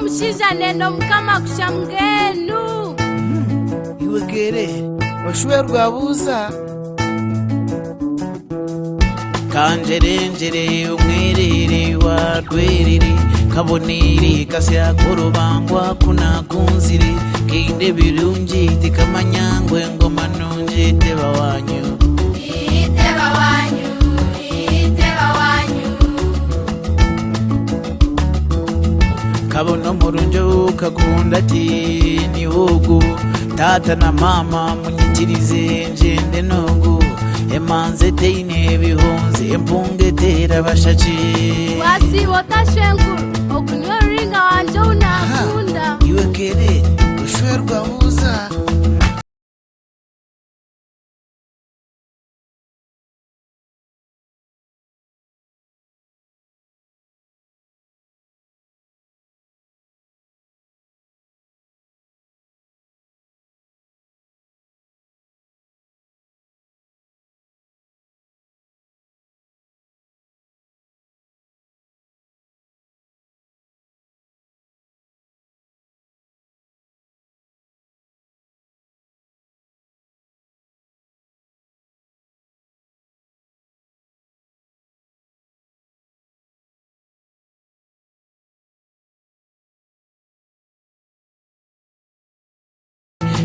Omushaija nenda omukama kusha mbwenu. Iwe Kerere, oshwerwa buuza. Kanjerengyere omwerere wa Rwerere, kaboneire kasya k'orubangwa ku naakunzire, kaine ebirungi tikamanya ngu engoma nungi teba waanyu. Teba waanyu, teba waanyu. Kabona omurungi ou kakunda ati niwe ogu, taata na maama munyikirize ngyende n'ogu, emanzi etaine bihunzi, empungu eteera bashaki. Wasiiba ota shwenkuru, ogu niwe ruringa wangye ou naakunda. Iwe Kere, oshwerwa buuza.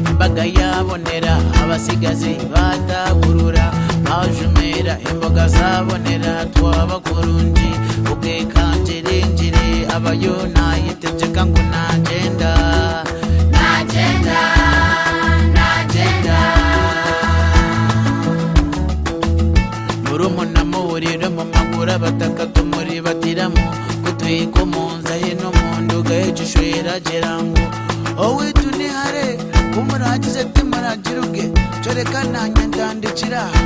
Embaga yaabonera, abatsigazi baatagurura, baajumeera, emboga zaabonera, twaba kurungi, okeeka ngyere abayo naayetegyeka ngu naagyenda. Naagyenda, naagyenda. Murumuna muhurire omu maguru abataka tumuribatiramu kutwika omu nzahi n'omu nduga y'ekishwera agira ngu owaitu ni hare ku muraagize timuraagiruge kyoreka naanye ntandikire aha.